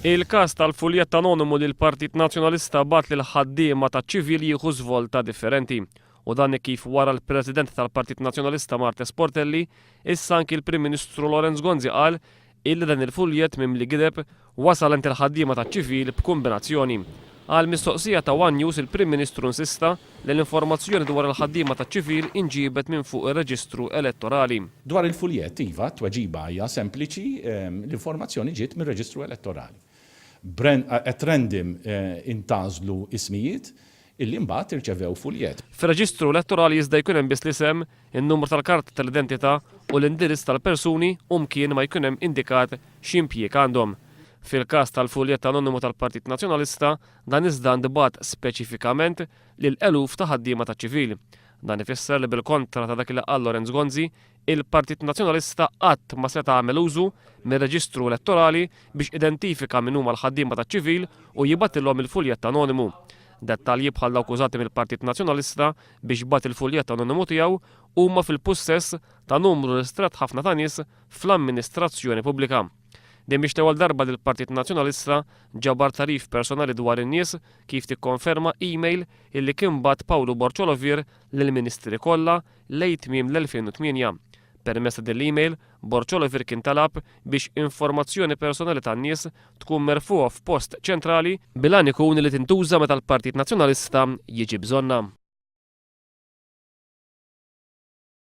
Il-każ tal-fuljett anonimu li l-Partit Nazzjonalista bagħat lill-ħaddiema taċ-ċivil jieħu żvolta differenti. U dan hekk kif wara l-President tal-Partit Nazzjonalista Marthese Portelli, issa anki l-Prim Ministru Lawrence Gonzi qal illi dan il-fuljett mimli gideb wasal għand il-ħaddiema taċ-ċivil b'kumbinazzjoni. Għal mistoqsija ta' one News il-Prim Ministru insista li l-informazzjoni dwar il-ħaddiema taċ-ċivil inġiebet minn fuq ir-reġistru elettorali. Dwar il-fuljett, iva, t-tweġiba hija sempliċi, l-informazzjoni ġiet mir-reġistru elettorali. At random intgħażlu ismijiet illi mbagħad irċevew fuljett. Fir-reġistru elettorali iżda jkun hemm biss l-isem, in-numru tal-karta tal-identità u l-indirizz tal-persuni u mkien ma jkun hemm indikat x'impjieg għandhom. Fil-każ tal-fuljett anonimu tal-Partit Nazzjonalista, dan iżda ntbagħat speċifikament lil eluf ta' ħaddiema taċ-ċivil. Dan ifisser li bil-kontra ta' dak li qal Lawrence Gonzi, il-Partit Nazzjonalista qatt ma seta' għamel użu mir-reġistru elettorali biex identifika min huma l-ħaddiema taċ-ċivil u jibgħatilhom il-fuljett anonimu. Dettalji bħal dawk użati mill-Partit Nazzjonalista biex bagħat il-fuljett anonimu tiegħu huma fil-pussess ta' numru ristrett ħafna ta' nies fl-amministrazzjoni pubblika. Din mhix l-ewwel darba li l-Partit Nazzjonalista ġabar tagħrif personali dwar in-nies kif tikkonferma email illi kien bagħat Pawlu Borg Olivier lill-ministri kollha lejn tmiem l-2008. Permezz ta' din l-email, Borg Olivier kien talab biex informazzjoni personali tan-nies tkun merfugħa f'post ċentrali bil-għan ikun li tintuża meta l-Partit Nazzjonalista jiġi bżonnha.